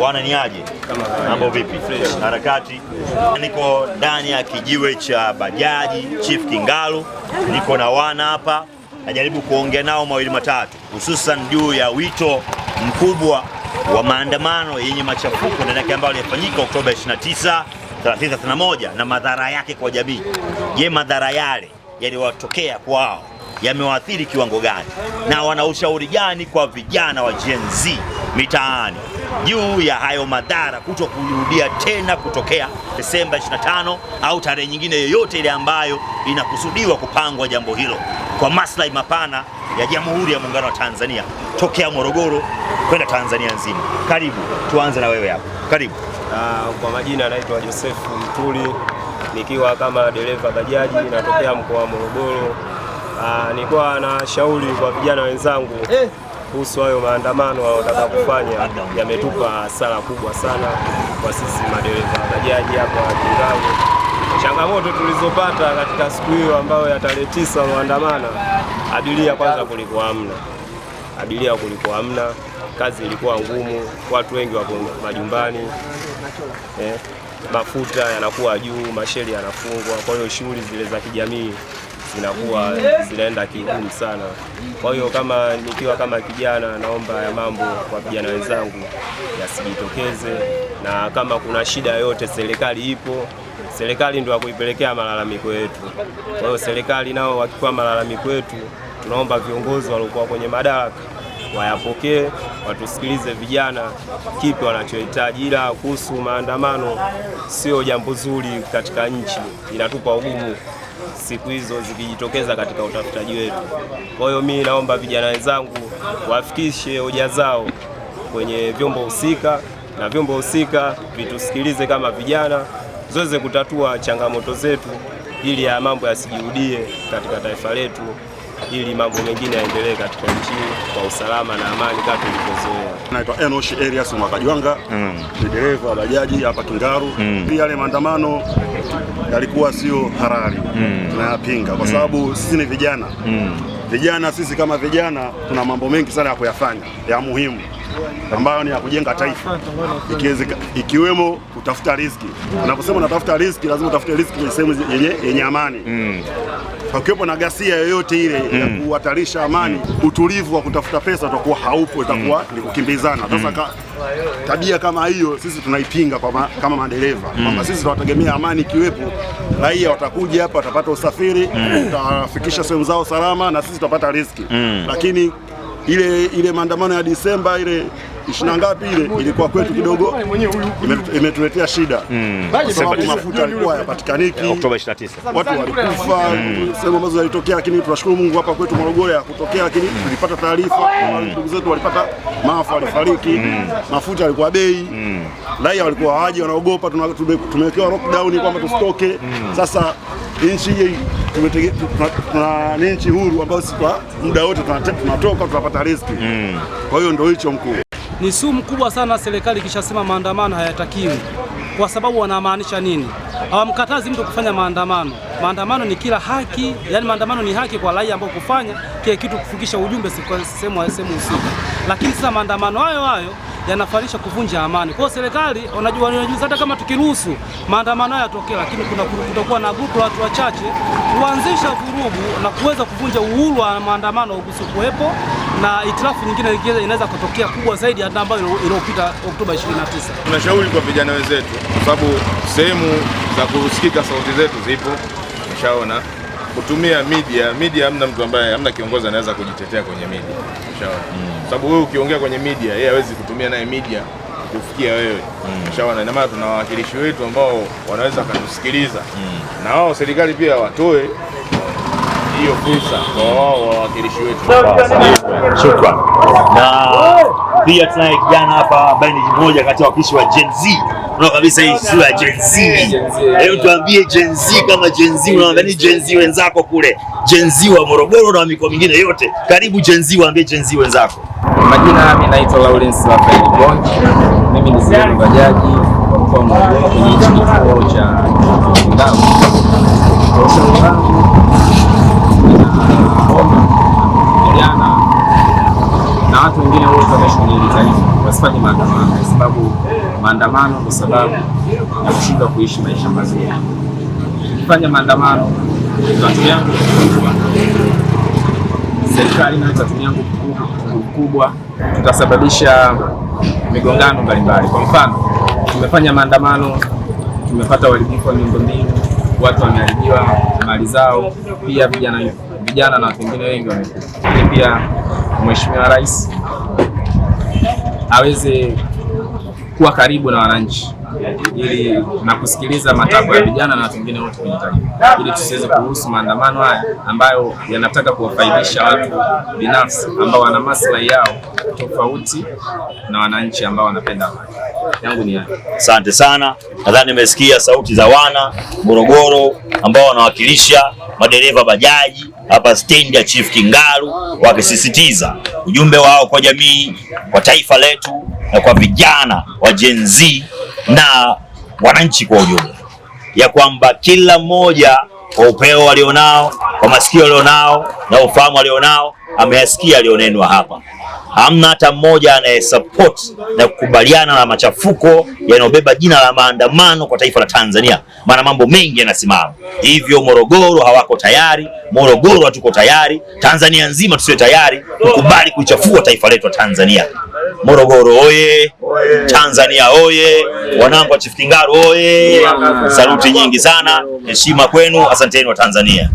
Bwana ni aje? Mambo vipi? Harakati. Niko ndani ya kijiwe cha bajaji Chief Kingalu, niko na wana hapa, najaribu kuongea nao mawili matatu, hususan juu ya wito mkubwa wa maandamano yenye machafuko ndani yake ambayo yalifanyika Oktoba 29, 30, 31 na madhara yake kwa jamii. Je, madhara yale yaliyotokea kwao yamewaathiri kiwango gani na wana ushauri gani kwa vijana wa Gen Z mitaani juu ya hayo madhara kuto kurudia tena kutokea Desemba 25 au tarehe nyingine yoyote ile ambayo inakusudiwa kupangwa jambo hilo kwa maslahi mapana ya Jamhuri ya Muungano wa Tanzania tokea Morogoro kwenda Tanzania nzima. Karibu, tuanze na wewe hapo. Karibu. Kwa majina anaitwa Joseph Mtuli, nikiwa kama dereva bajaji natokea mkoa wa Morogoro. Nilikuwa na shauri kwa vijana wenzangu kuhusu hayo maandamano wanayotaka kufanya, yametupa hasara kubwa sana kwa sisi madereva bajaji hapa Kingalu. Changamoto tulizopata katika siku hiyo ambayo ya tarehe 9 maandamano, abiria kwanza kulikuwa hamna, abiria kulikuwa hamna, kazi ilikuwa ngumu, watu wengi wako majumbani, mafuta yanakuwa juu, masheli yanafungwa, kwa hiyo shughuli zile za kijamii zinakuwa zinaenda kigumu sana. Kwa hiyo kama nikiwa kama kijana, naomba ya mambo kwa vijana wenzangu yasijitokeze, na kama kuna shida yoyote, serikali ipo, serikali ndio ya kuipelekea malalamiko yetu. Kwa hiyo serikali nao wakipewa malalamiko yetu, tunaomba viongozi waliokuwa kwenye madaraka wayapokee, watusikilize vijana kipi wanachohitaji. Ila kuhusu maandamano, sio jambo zuri katika nchi, inatupa ugumu siku hizo zikijitokeza katika utafutaji wetu. Kwa hiyo mimi naomba vijana wenzangu wafikishe hoja zao kwenye vyombo husika na vyombo husika vitusikilize kama vijana, ziweze kutatua changamoto zetu ili ya mambo yasijirudie katika taifa letu, ili mambo mengine yaendelee katika nchi kwa usalama na amani kama tulivyozoea. Naitwa Enosh Elias Mwakajwanga, ni dereva wa bajaji hapa Kingalu. Pia yale maandamano yalikuwa sio halali, tunayapinga kwa sababu sisi ni vijana. Vijana sisi kama vijana tuna mambo mengi sana ya kuyafanya ya muhimu ambayo ni ya kujenga taifa, ikiwemo kutafuta riziki. Unaposema unatafuta riziki, lazima utafute riziki kwenye sehemu yenye amani. Pakiwepo na ghasia yoyote ile ya kuhatarisha amani, utulivu wa kutafuta pesa utakuwa haupo, itakuwa ni kukimbizana. Sasa tabia kama hiyo sisi tunaipinga kama madereva, kwamba sisi tunategemea amani ikiwepo, raia watakuja hapa, watapata usafiri, tutawafikisha sehemu zao salama, na sisi tutapata riziki. Lakini ile maandamano ya Disemba ile 20 ngapi ile ilikuwa kwetu kidogo imetuletea shida, kwa sababu mafuta yalikuwa hayapatikaniki, Oktoba 29 watu walikufa sehemu ambazo zilitokea, lakini tunashukuru Mungu hapa kwetu Morogoro ya kutokea, lakini tulipata taarifa ndugu zetu walipata maafa, walifariki, mafuta yalikuwa bei, raia walikuwa hawaji, wanaogopa, tumewekewa lockdown kwamba tusitoke. Sasa nchi hii ni nchi huru ambayo sisi kwa muda wote tunatoka tunapata riziki. Kwa hiyo ndio hicho mkuu. Ni sumu kubwa sana serikali ikishasema maandamano hayatakiwi, kwa sababu wanamaanisha nini? Hawamkatazi mtu kufanya maandamano. Maandamano ni kila haki, yani maandamano ni haki kwa raia ambao kufanya kile kitu, kufikisha ujumbe sehemu husika. Lakini sasa maandamano hayo hayo yanafanisha kuvunja amani. Kwa hiyo serikali wanajua hata kama tukiruhusu maandamano hayo yatokee, lakini kuna kutakuwa na grupu la watu wachache kuanzisha vurugu na kuweza kuvunja uhuru wa maandamano usikuwepo, na itilafu nyingine inaweza kutokea kubwa zaidi hata ambayo iliyopita Oktoba 29. Tunashauri kwa vijana wenzetu, kwa sababu sehemu za kusikika sauti zetu zipo, umeshaona kutumia media hamna mtu ambaye, hamna kiongozi anaweza kujitetea kwenye media, umeshaona, sababu wewe ukiongea kwenye media yeye hawezi kutumia naye media kufikia wewe, umeshaona. Ina maana tuna wawakilishi wetu ambao wanaweza kutusikiliza, na wao serikali pia watoe hiyo fursa kwa wao wawakilishi wetu. Shukrani. Na pia tunaye kijana hapa ambaye ni mmoja kati ya wawakilishi wa Gen Z. Unaona kabisa hii sura ya Gen Z. Hebu tuambie Gen Z, kama Gen Z unaangalia Gen Z wenzako kule, Gen Z wa Morogoro na mikoa mingine yote. Karibu Gen Z, waambie Gen Z wenzako. Majina, mimi naitwa Lawrence Rafael Bongi. Mimi ni dereva bajaji wa mkoa wa Morogoro kwenye hichi kituo cha Kingalu. Kwa ushauri wangu, ninaomba vijana na watu wengine wote wanaishi kwenye hili taifa wasifanye maandamano, kwa sababu maandamano kwa sababu ya kushindwa kuishi maisha mazuri. Tukifanya maandamano tutatumia nguvu kubwa, serikali nayo itatumia nguvu kubwa, tutasababisha migongano mbalimbali. Kwa mfano, tumefanya maandamano, tumepata uharibifu wa miundombinu, watu wameharibiwa mali zao, pia vijana na watu wengine wengi wamekufa. Lakini pia Mheshimiwa Rais aweze kuwa karibu na wananchi ili na kusikiliza matakwa ya vijana na watu wengine wote kwenye taifa, ili tusiweze kuruhusu maandamano haya ambayo yanataka kuwafaidisha watu binafsi ambao wana maslahi yao tofauti na wananchi ambao wanapenda amani. Yangu ni hayo. Asante sana. Nadhani nimesikia sauti za wana Morogoro ambao wanawakilisha madereva bajaji hapa stendi ya Chief Kingalu, wakisisitiza ujumbe wao kwa jamii, kwa taifa letu na kwa vijana wa Gen Z na wananchi kwa ujumla, ya kwamba kila mmoja kwa upeo walionao, kwa masikio walionao na ufahamu walionao, ameyasikia alionenwa hapa. Hamna hata mmoja anayesupport na kukubaliana na machafuko yanayobeba jina la maandamano kwa taifa la Tanzania, maana mambo mengi yanasimama hivyo. Morogoro hawako tayari, Morogoro hatuko tayari, Tanzania nzima tusiwe tayari kukubali kuichafua taifa letu la Tanzania. Morogoro oye! Tanzania oye! Wanangu wa Chief Kingalu oye! Saluti nyingi sana, heshima kwenu, asanteni wa Tanzania.